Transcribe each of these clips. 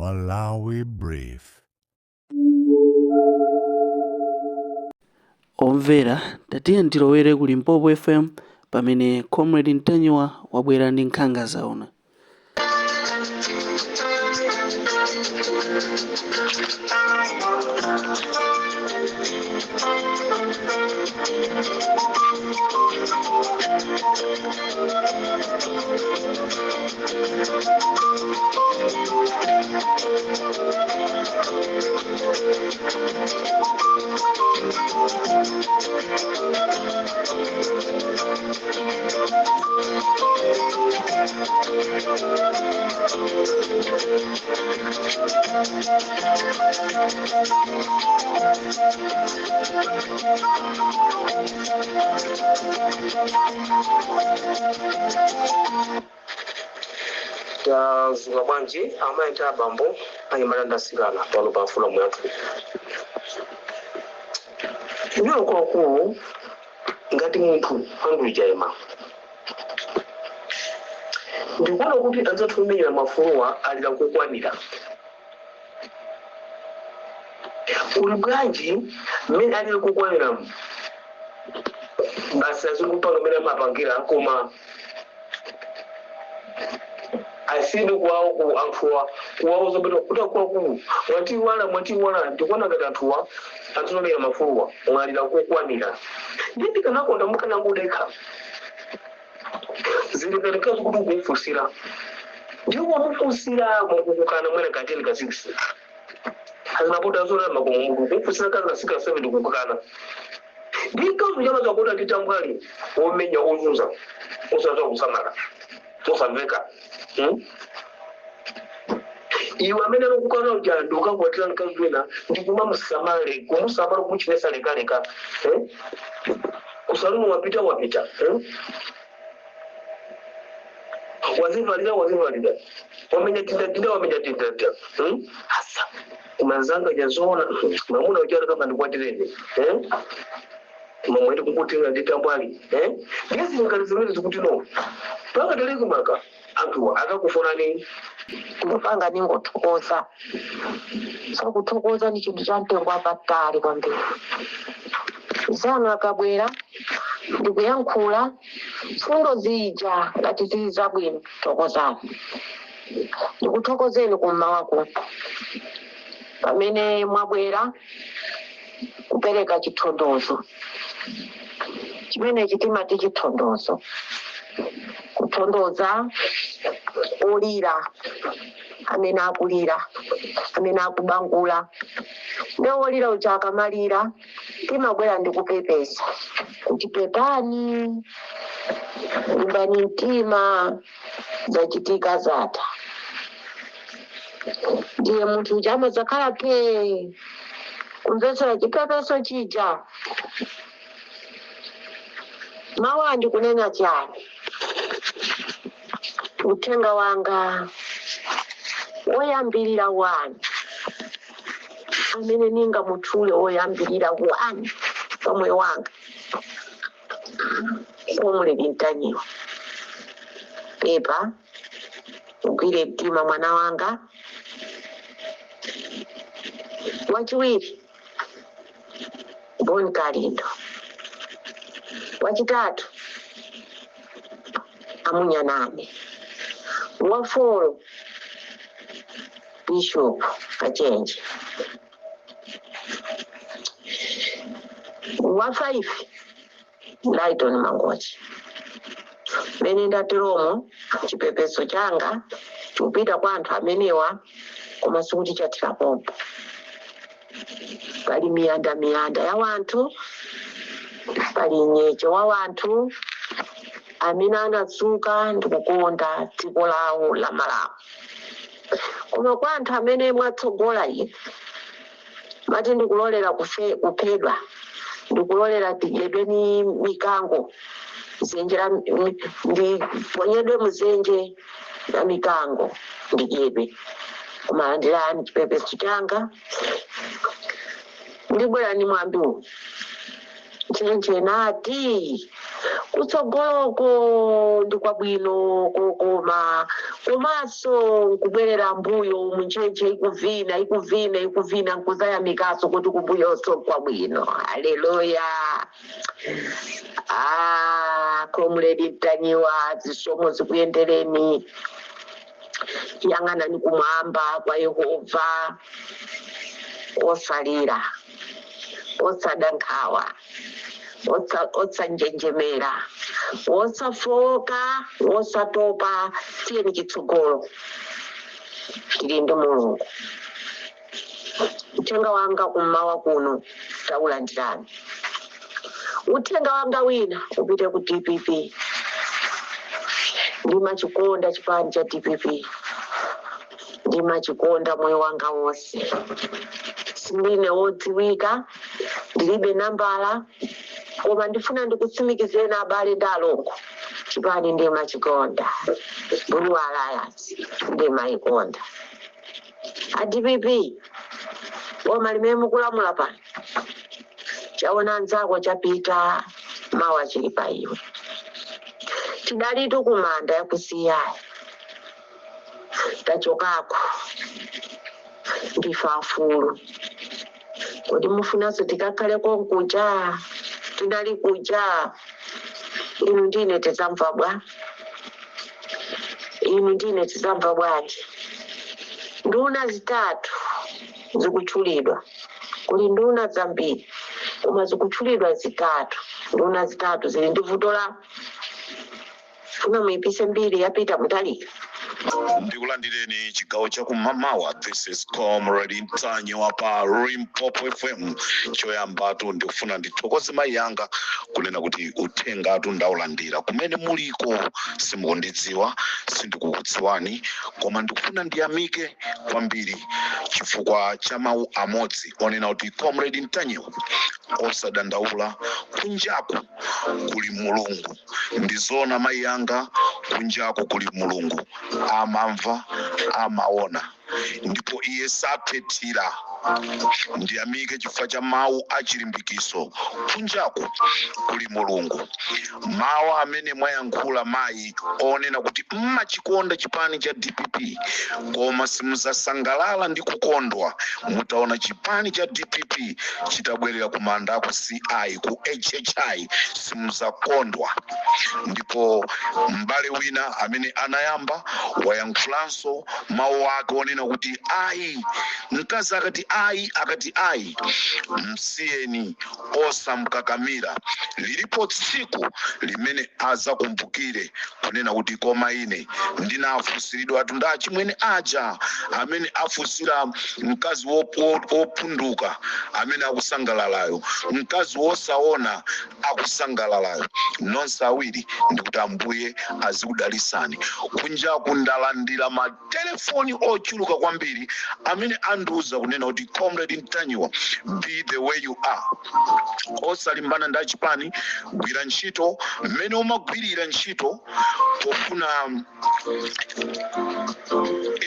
Malawi Brief. Omvera, tatiyeni tilowere ku Limpopo FM pamene Comrade Ntanyiwa wabwera ndi Nkhanga Zaona. Tadzuka bwanji, amayi ndi abambo, anyamata ndi asikana, pano pa forum yathu ndiyo akuluakulu. Ngati munthu anduichaima, ndikuona kuti anzathu omenyera maufuluwa alira kokwanira. Uli bwanji mmene alira kokwanira, basi azingopanga mmene amapangira, koma asiyeni kuwawo ku anthuwa kuwauza kuti akuluakulu, mwatiiwala, mwatiiwala. Ndikuona ngati anthuwa, anthu omenyera maufuluwa, mwalira kokwanira, ndiye ndikanakonda mukanangodekha. Zilikazi kuti ukumufunsira, ndiye wamufunsira mwakukukana mwene ka 10 ka 6 azinapota zona makomo, mutu kumufunsira kazi ka 6 ka 7 kukukana, ndi mkazi chama chakuti ndi tambwali womenya, ozunza, osadziwa kusamala, osamveka, Iwe amene anakukana uja ndi ukakwatira mkazi wina ndikumamusamale, kumusamala, kumuchinesa lekaleka, eh? Kusaluni wapita, wapita, eh? Wazivalira, wazivalira, wamenya tindatinda, wamenya tindatinda, Asa kumanzanga jazoona mamuna uchara kama ndikwatireni, eh? Mamweti kukutinga nditambwali, eh? Ndiye ngati zimene zikuti no panga telekumaka anthu akakufunani. Kupanga ningothokoza. So kuthokoza ni chinthu cha mtengo wapatali kwambiri. Zanu akabwera ndikuyankhula fundo zija ngati zili zabwino, thokozani. Ndikuthokozeni kummawa kuno pamene mwabwera kupereka chithondozo chimenechi. Timati chithondozo, kuthondoza olira, amene akulira, amene akubangula. Ndi olira uja akamalira, timabwera ndi kupepesa kuti pepani, limbani mtima, zachitika zatha. Ndiye munthu uja amadzakhala phee kumvetsera chipepeso chija. Mawu andikunena chani? Uthenga wanga woyambirira wani amene ningamutchule woyambirira wani pamoyo wanga, Comrade Ntanyiwa, pepa, ugwire mtima mwana wanga. Wachiwiri, Bon Kalindo. Wachitatu, Amunyanane. Wa four, Bishop Kachenje. Wa five, Lighton Mangochi. Mene ndateromo, chipepeso changa chikupita kwa anthu amenewa, koma sikuti chathera pompo. Pali miyanda miyanda ya wanthu, pali nyeche wa wanthu amene anatsuka ndi kukonda dziko lawo la Malawi. Koma kwa anthu amene mwatsogola inu, mati ndikulolera kuphedwa, ndikulolera tidyedwe ni mikango, zenje la ndiponyedwe muzenje la mikango ndidyedwe, koma landirani chipepeso changa. Ndibwera ni mwambi uwu. Ntchentche nati kutsogoloko ndi kwabwino kokoma. Komanso nkubwerera mbuyo muntchentche ikuvina, ikuvina, ikuvina, nkuzayamikaso kuti kumbuyonso kwabwino. Haleluya! Ah, Comrade Ntanyiwa, zisomo zikuyendereni. Yang'anani kumwamba kwa Yehova, osalira, osada nkhawa, osanjenjemera, osafoka, osatopa. Tiyeni chitsogolo, tili ndi Mulungu. Uthenga wanga kummawa kuno taulandirani. Uthenga wanga wina upite ku DPP. Ndimachikonda chipani cha DPP, ndimachikonda moyo wanga wonse. Sindine wodziwika, ndilibe nambala, koma ndifuna ndikutsimikizeni, abale ndi alongo, chipani ndimachikonda. Blue Alliance ndimayikonda. A DPP, boma limene mukulamula pano, chaona anzako chapita, mawa chili pa iwe. Tidalitu kumanda yakusiyayi, tachokako, ndife afulu. Kodi mufunanso tikakhale konkuja tinali kuja? Inu ndine tidzamva bwa? Inu ndine tidzamva bwanji? Nduna zitatu zikutchulidwa. Kuli nduna zambiri, koma zikutchulidwa zitatu. Nduna zitatu zili ndi vuto la funa muyipise mbiri ya Peter Mutharika. Ndikulandireni chigawo chakumamawa. This is Comrade Ntanyiwa pa Limpopo FM. Choyambatu ndikufuna ndithokoze mayi yanga kunena kuti uthengatu ndaulandira. Kumene muliko simukundidziwa, sindikukudziwani, koma ndikufuna ndiyamike kwambiri chifukwa cha mawu amodzi onena kuti, "Comrade Ntanyiwa, osadandaula, kunjaku kuli Mulungu." Ndizoona, mayi yanga, kunjaku kuli Mulungu, amamva, amaona, ndipo iye saphethira. Ndiyamike chifukwa cha mawu achilimbikiso, kunjaku kuli Mulungu. Mawu amene mwayankhula, mayi, onena kuti mmachikonda chipani cha DPP, koma simuzasangalala ndi kukondwa mutaona chipani cha DPP chitabwerera ku manda ku CI, ku HHI, simuzakondwa. Ndipo m'bale wina amene anayamba wayankhulanso mawu ake onena kuti ayi, mkazi akati ayi, akati ayi, msiyeni, osamkakamira. Lilipo tsiku limene azakumbukire kunena kuti, "Koma ine ndinafusiridwa." Atu achimwene aja amene afusira mkazi wopunduka amene akusangalalayo, mkazi wosaona akusangalalayo, nonse awiri ndikuti Ambuye azikudalisani. Kunjaku ndalandira matelefoni ochuluka kwambiri amene andiuza kunena kuti, "Comrade Ntanyiwa, be the way you are, osalimbana ndi achipani, gwira ntchito mmene umagwirira ntchito pofuna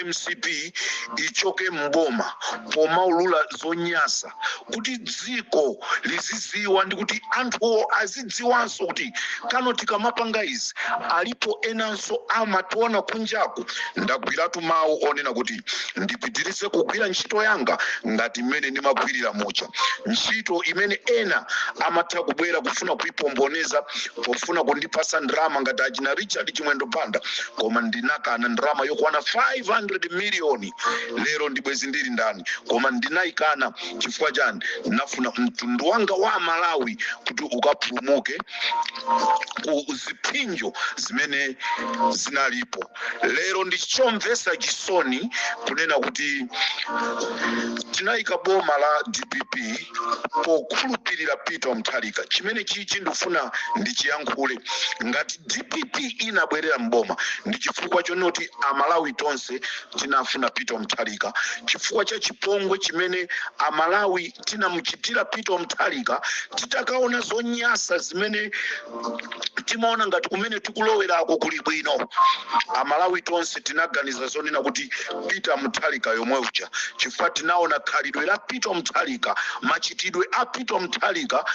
MCP ichoke mboma, pomaulula zonyasa kuti dziko liziziwa ndi kuti anthuwo azidziwanso kuti kano tikamapanga izi alipo enanso amationa kunjaku." Ndagwiratu mawu onena kuti ndipitirize kugwira ntchito yanga ngati mmene ndimagwirira mucha, ntchito imene ena amatha kubwera kufuna kuipomboneza pofuna kundipasa ndrama ngati achina Richard Chimwendo Banda, koma ndinakana ndrama yokwana 500 miliyoni. Lero ndibwezi ndili ndani? Koma ndinayikana. Chifukwa chani? Ndinafuna mtundu wanga wa Malawi kuti ukapulumuke ku ziphinjo zimene zinalipo. Lero ndichomvesa chisoni kunena kuti tinayika boma la DPP pokhulupirira Peter Mutharika. Chimene chichi ndifuna ndichiyankhule: ngati DPP inabwerera mboma, ndi chifukwa chonoti Amalawi tonse tinafuna Peter Mutharika, chifukwa cha chipongwe chimene Amalawi tinamuchitira Peter Mutharika. Titakaona zonyasa zimene timaona ngati kumene tikulowerako kuli bwino, Amalawi tonse tinaganiza zonena kuti Peter Mutharika yomwe uja, chifukwa tinaona Khalidwe la Peter Mutharika, machitidwe a Peter Mutharika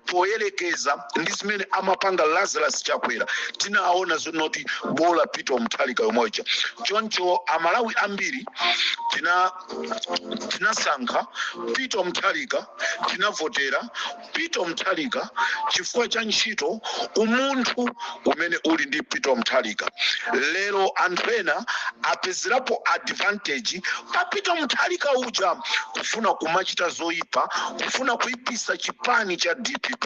poyerekeza ndi zimene amapanga Lazarus Chakwera, tinaona zonoti bola Peter Mutharika yomweja. Choncho Amalawi ambiri tinasankha Peter Mutharika, tinavotera Peter Mutharika chifukwa cha ntchito, umunthu umene uli ndi Peter Mutharika. Lero anthu ena apezerapo advantage pa Peter Mutharika uja, kufuna kumachita zoyipa, kufuna kuipisa chipani cha DPP.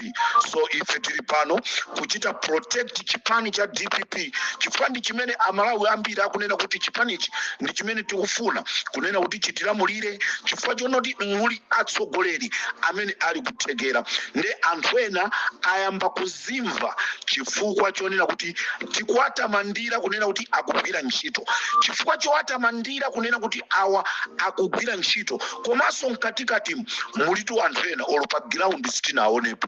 So ife tili pano kuchita protect chipani cha DPP, chifukwa ndi chimene Amalawi ambiri akunena kuti chipanichi ndi chimene tikufuna kunena kuti chitilamulire, chifukwa chonoti muli atsogoleri amene ali kuthekera. Nde anthu ena ayamba kuzimva chifukwa chonena kuti tikuwatamandira kunena kuti akugwira ntchito, chifukwa chowatamandira kunena kuti awa akugwira ntchito, komanso mkatikati mulitu anthu ena olo pa ground sitinaonepo.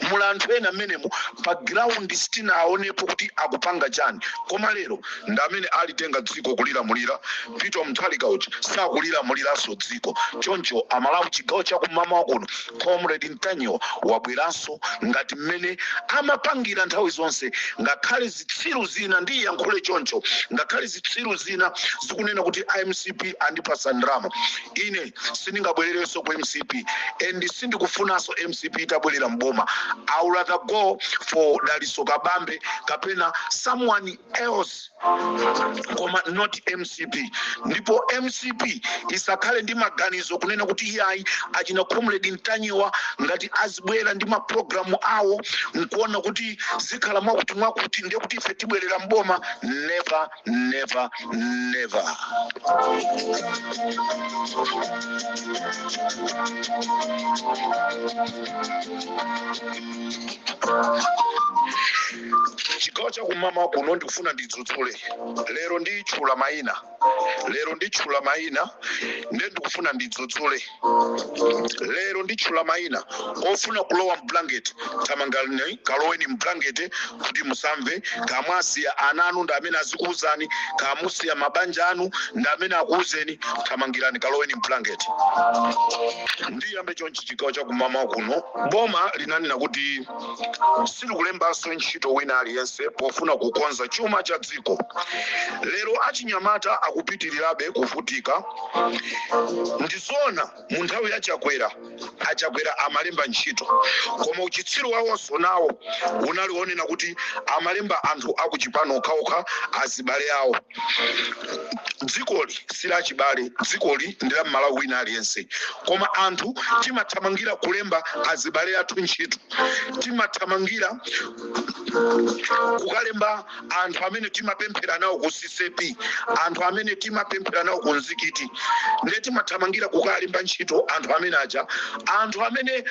Muli anthu ena mmenemu pa ground sitinaonepo kuti akupanga chani, koma lero ndi amene alitenga dziko kulilamulira. Peter Mutharika uja sakulilamuliranso dziko. Choncho Amalawi, chigawo chakummawa kuno, Comrade Ntanyiwa wabweranso ngati mmene amapangira nthawi zonse. Ngakhale zitsiru zina, ndiyankhule choncho, ngakhale zitsiru zina zikunena kuti iMCP andipasa ndalama, ine sindingabwererenso ku MCP and sindikufunanso MCP itabwerera mboma. I would rather go for Daliso Kabambe kapena someone else, koma not MCP. Ndipo MCP isakhale ndi maganizo kunena kuti iyayi, achina Comrade Ntanyiwa ngati azibwera ndi mapulogalamu awo nkuona kuti zikhala mwakuti mwakuti, ndiye kuti ife tibwerera mboma. Never, never, never. Chigawo chakummawa kuno ndikufuna ndidzudzule lero. Nditchula mayina lero, nditchula mayina. Nde ndikufuna ndidzudzule lero, nditchula mayina. Ofuna kulowa mblanket, thamangani kaloweni mblanket kuti musamve. Kamwasiya ana anu ndi amene azikuwuzani, kamusiya mabanja anu ndi amene akuwuzeni. Thamangirani kaloweni mblanket. Ndiyambe chonchi: chigawo chakummawa kuno, boma linanena kuti silikulembanso ntchito wina aliyense pofuna kukonza chuma cha dziko. Lero achinyamata akupitirirabe kuvutika. Ndizona, mu nthawi ya Chakwera, aChakwera amalemba ntchito, koma uchitsiru wawonso nawo unali wonena kuti amalemba anthu akuchipani okhaokha, azibale awo. Dzikoli si lachibale, dzikoli ndi la Mmalawi wina aliyense, koma anthu timathamangira kulemba azibale athu ntchito, timathamangira kukalemba anthu amene timapemphera nawo ku CCAP, anthu amene timapemphera nawo ku mzikiti. Ndiye timathamangira kukalemba ntchito anthu amene aja, anthu amene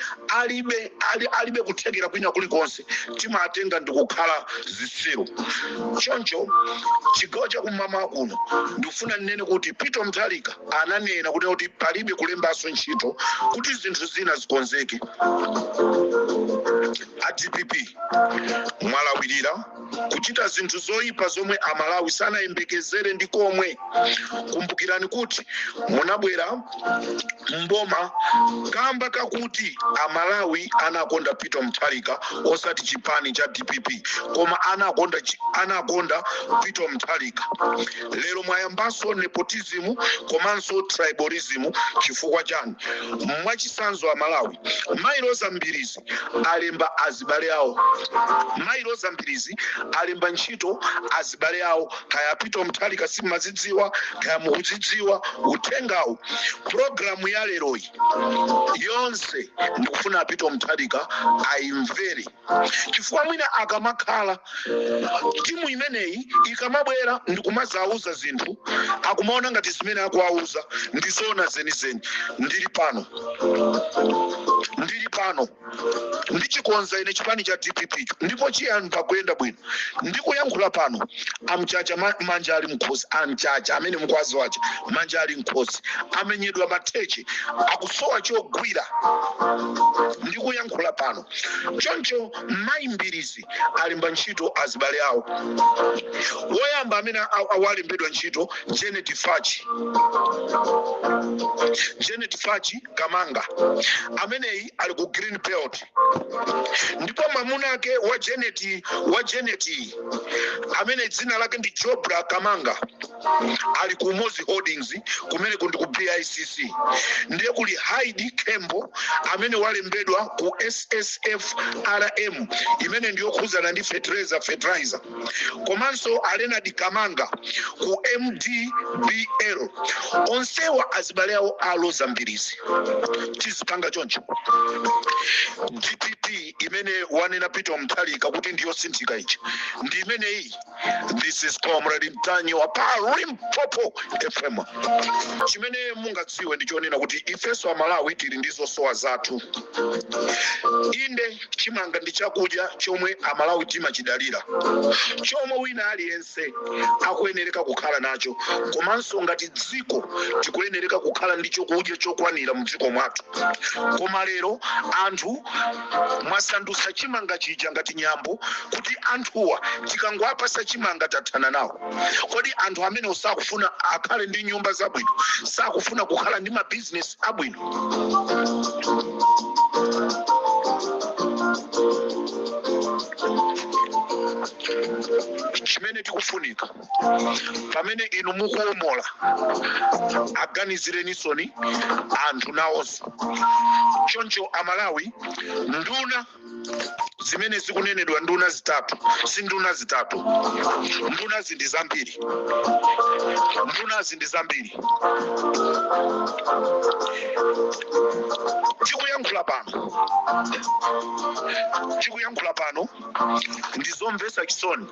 alibe kuthekera kwina kulikonse, timatenga ndi kukhala zitsiru. Choncho chigawo chakummawa kuno ndikufuna ndinene kuti Peter Mutharika ananena kuti palibe kulembanso ntchito kuti zinthu zina zikonzeke. A DPP mwalawirira kuchita zinthu zoyipa zomwe Amalawi sanayembekezere ndi komwe. Kumbukirani kuti munabwera mboma kamba kakuti Amalawi anakonda Peter Mutharika, osati chipani cha DPP, koma anakonda Peter Mutharika. Lero mwayambanso nepotism komanso tribalism. Chifukwa chani? Mwachisanzo, Amalawi, Mayi Roza Mbirizi alemba azibale awo. Mayi Roza Mbirizi alemba ntchito azibale awo. Kaya Peter Mutharika simumazidziwa, kaya mukuzidziwa, uthengawu, programu ya leroyi yonse ndikufuna Peter Mutharika ayimvere, chifukwa mwina akamakhala timu imeneyi ikamabwera ndikumazauza zinthu, akumaona ngati zimene akuwauza ndizona zenizeni. Ndili pano, ndili pano, ndichikonza ine chipani cha DPP cho, ndipo chiyamba kuyenda bwino. Ndikuyankhula pano, amchacha manja ali mkhosi. Amchacha amene mkwazi wacha manja ali mkhosi, amenyedwa matheche, akusowa chogwira ndikuyankhula pano. Choncho Mayi Mbirizi alemba ntchito azibale awo. Woyamba amene awalembedwa ntchito, Janet Fachi. Janet Fachi Kamanga ameneyi ali ku Green Belt, ndipo mwamuna ake wa Janet, wa Janet amene dzina lake ndi Jobra Kamanga, ali ku Umozi Holdings, kumene kundi ku BICC. Ndiye kuli Haidi Kembo amene walembedwa ku SSFRM imene ndiyokhuzana ndi fertilizer, komanso Alenard Kamanga ku MDBL. Onsewa azibale awo aloza mbirizi. Tizipanga choncho. DPP imene wanena Peter Mutharika kuti ndiyosinthika ichi ndi imeneyi. This is Comrade Mtanyiwa pa Limpopo FM. Chimene mungadziwe ndichonena kuti ifenso Amalawi tili ndi zosowa zathu. Inde, chimanga ndi chakudya chomwe Amalawi timachidalira, chomwe wina aliyense akuyenereka kukhala nacho, komanso ngati dziko tikuyenereka kukhala ndi chokudya chokwanira mdziko mwathu. Koma lero anthu mwasandutsa chimanga chija ngati nyambo, kuti anthuwa tikangowapasa chimanga tathana nawo. Kodi anthu amene sakufuna akhale ndi nyumba zabwino, sakufuna kukhala ndi mabizinesi abwino? Chimene tikufunika pamene inu mukuomola, aganizirenisoni anthu nawonso. Choncho Amalawi, nduna zimene zikunenedwa, nduna zitatu, si nduna zitatu, ndunazi ndi zambiri, ndunazi ndi zambiri. Tikuyankhula pano, tikuyankhula pano, ndizomvetsa chisoni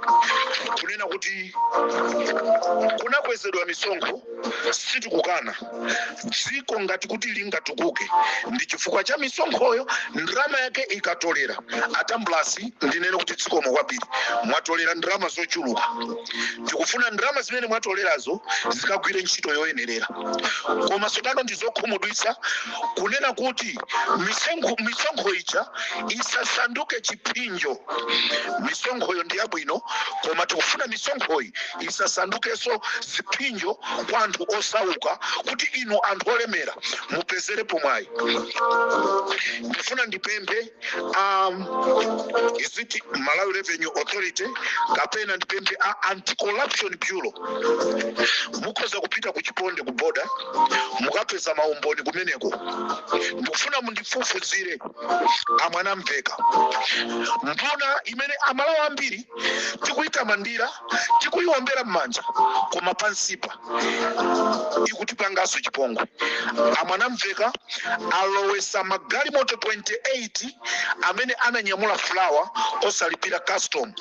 kunena kuti kunakwezedwa misonkho. Sitikukana, dziko ngati kuti lingatukuke ndi chifukwa cha misonkhoyo, ndalama yake ikatolera. Atambulasi, ndinene kuti dzikomo kwambiri, mwatolera ndalama zochuluka. Tikufuna ndalama zimene mwatolerazo zikagwire ntchito yoyenerera. Koma tsopano ndizokhumudwitsa kunena kuti misonkho ija isasanduke chipsinjo. Misonkhoyo ndi yabwino, koma tikufuna misonkhoyi isasandukenso zipsinjo kwa anthu osauka, kuti inu anthu olemera mupezerepo mwayi. Ndifuna ndipemphe is it Malawi Revenue Authority kapena ndipemphe a Anti-Corruption Bureau, mukhoza kupita ku Chiponde ku border, mukapeza maumboni kumeneko. Ndikufuna mundifufuzire amwanamveka, nduna imene Amalawi ambiri tikuyitamandira, tikuyiwombera m'manja, koma pansipa ikutipanganso chipongwe. Amwanamveka alowesa magalimoto 28 amene ananyamula fulawa osalipira custom,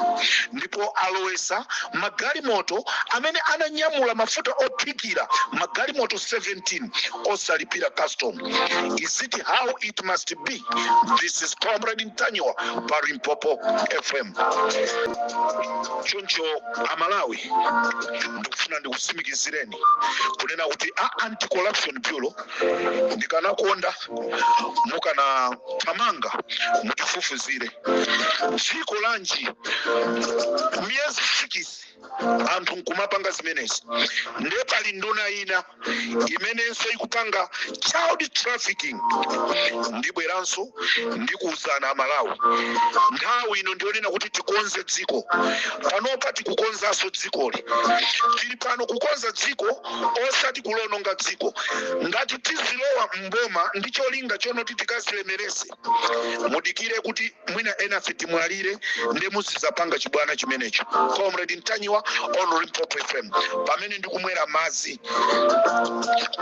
ndipo alowesa magalimoto amene ananyamula mafuta ophikira, magalimoto 17 osalipira custom. Is it how it must be? This is Comrade Mtanyiwa pa Limpopo FM. Choncho Amalawi, ndikufuna ndikutsimikizireni kunena kuti a Anti-Corruption Bureau, ndikanakonda mukanathamanga mutifufuzire. Dziko lanji miyezi 6 anthu nkumapanga zimenezi? Nde pali nduna ina imenenso ikupanga child trafficking. Ndibweranso ndikuwuzana Amalawi, nthawi ino ndionena kuti tikonze dziko. Panopa tikukonzanso dzikoli, tili pano kukonza dziko, osati kulononga dziko. Ngati tizilowa mboma ndi cholinga chonoti tikazilemerese, mudikire kuti mwina enafe timwalire, ndi muzizapanga chibwana chimenecho. Comrade Mtanyiwa on Limpopo FM, pamene ndikumwera madzi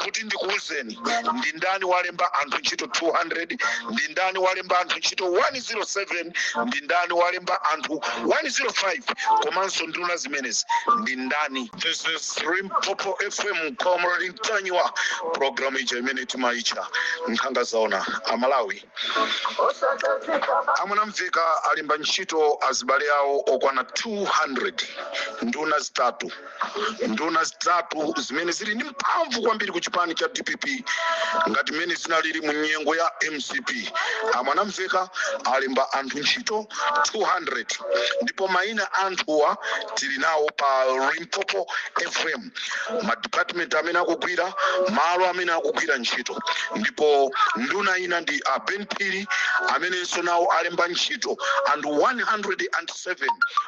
kuti ndikuwuzeni ndi ndani walemba anthu ntchito 200, ndi ndani walemba anthu ntchito 107, ndi ndani walemba anthu 105, komanso nduna zimenezi ndi ndani. This is Limpopo FM, Comrade Mtanyiwa, programu ija imene timaitcha Nkhanga Zaona. Amalawi, amwanamveka alemba ntchito azibale awo okwana 200. Nduna zitatu, nduna zitatu zimene zili ndi mphamvu kwambiri ku chipani cha DPP ngati mmene zinalili mu nyengo ya MCP. Amwanamveka alemba anthu ntchito 200, ndipo mayina anthuwa tili nawo pa Limpopo FM, madepartment amene akugwira, malo amene akugwira ntchito. Ndipo nduna ina ndi a Ben Phiri, amenenso nawo alemba ntchito anthu 107,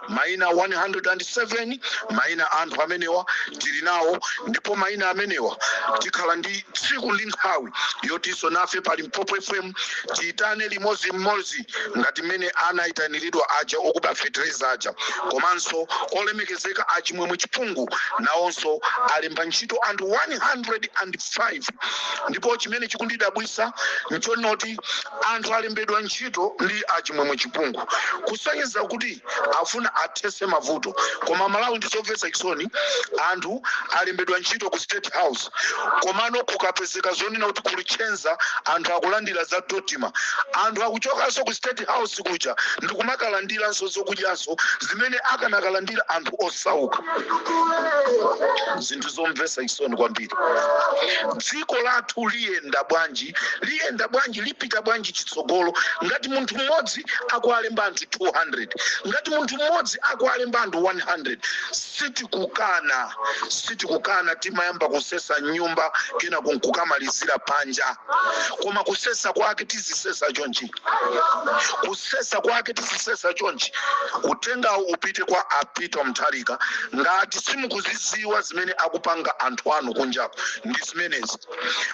mayina 107. Mayina anthu amenewa tili nawo, ndipo mayina amenewa tikhala ndi tsiku ndi nthawi yotinso nafe pa Limpopo FM tiyitane limodzi ngati mmene anayitaniridwa aja okuba fetereza aja. Komanso olemekezeka Achimwemwe Chipungu nawonso alemba ntchito anthu 105. Ndipo chimene chikundidabwisa nchonoti anthu alembedwa ntchito ndi Achimwemwe Chipungu, kusonyeza kuti afuna athese mavuto. Koma Malawi, ndizomvetsa chisoni, anthu alembedwa ntchito ku State House, komano kukapezeka zonena kuti kulichenza anthu akulandira za DoDMA, anthu akuchokanso ku State House kuja ndikumakalandiranso zokudyanso zimene akanakalandira anthu osauka. Zinthu zomvetsa chisoni kwambiri. Dziko lathu liyenda bwanji? Liyenda bwanji? Lipita bwanji chitsogolo ngati munthu mmodzi akualemba anthu 200, ngati munthu mmodzi akualemba anthu 100? Sitikukana, sitikukana. Timayamba kusesa nyumba, kena kunkukamalizira panja. Koma kusesa kwake tizisesa chonchi, kusesa kwake tizisesa chonchi. Utengawo upite kwa a Peter Mutharika. Ngati simukuziziwa zimene akupanga anthu anu kunjako ndi zimenezi,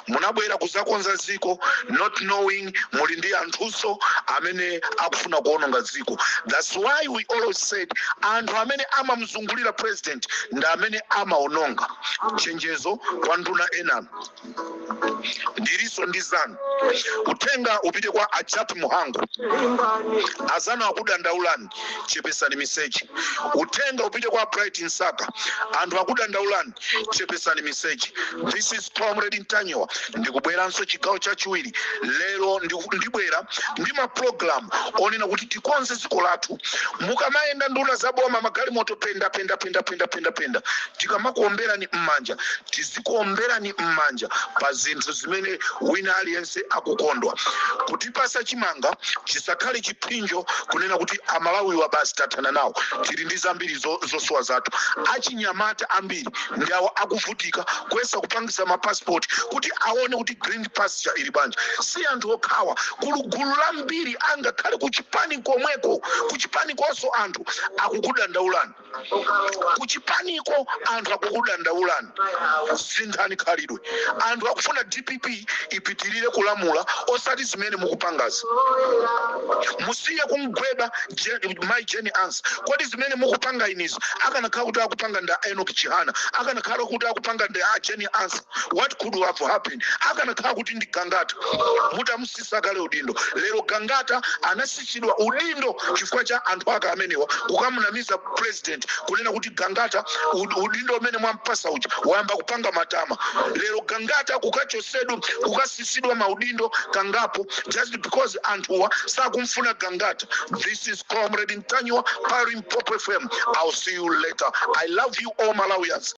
munabwera kuzakonza dziko not knowing muli ndi anthunso amene akufuna kuononga dziko. That's why we always said anthu amene amamzungulira president ndi amene amaononga. Chenjezo kwa nduna enanu, ndilinso ndi zanu. Uthenga upite kwa Ajapi Muhangu, azanu akudandaulani, chepesani miseche. Uthenga upite kwa Bright Msaka, anthu akudandaulani, chepesani miseche. This is Comrade Ntanyiwa. Ndikubweranso chigawo chachiwiri lero. Ndibwera ndi maprogram onena kuti tikonze dziko lathu. Mukamayenda, nduna za boma, magalimoto penda penda penda penda penda penda, tikamakuomberani m'manja, tizikuomberani m'manja pa zinthu zimene wina aliyense akukondwa. Kutipasa chimanga chisakhale chipsinjo kunena kuti Amalawiwa basi tathana nawo. Tili ndi zambiri zosowa zathu. Achinyamata ambiri ndi awo akuvutika kuyesa kupangisa mapassport kuti aone kuti green pasture ili bwanji. Si anthu okhawa, kuli gulu lambiri, angakhale kuchipani komweko, kuchipani konso anthu akukudandaulani, kuchipaniko anthu akukudandaulani. Sinthani khalidwe. Anthu akufuna DPP ipitirire kulamula, osati zimene mukupangazi. Musiye kumgweba Mai Jane Ansah. Kodi zimene mukupanga inizi akanakhala kuti akupanga ndi Enoch Chihana, akanakhala kuti akupanga ndi a Jane Ansah, what could have happened? Akanakhala kuti ndi Gangata, mutamusisa kale udindo. Lero Gangata anasisidwa udindo chifukwa cha anthu ake amenewa kukamunamiza president kunena kuti Gangata udindo umene mwampasa uja wayamba kupanga matama. Lero Gangata kukachosedwa, kukasisidwa maudindo kangapo just because anthuwa sakumfuna Gangata. This is Comrade Ntanyiwa pa Limpopo FM. I'll see you later. I love you all, Malawians.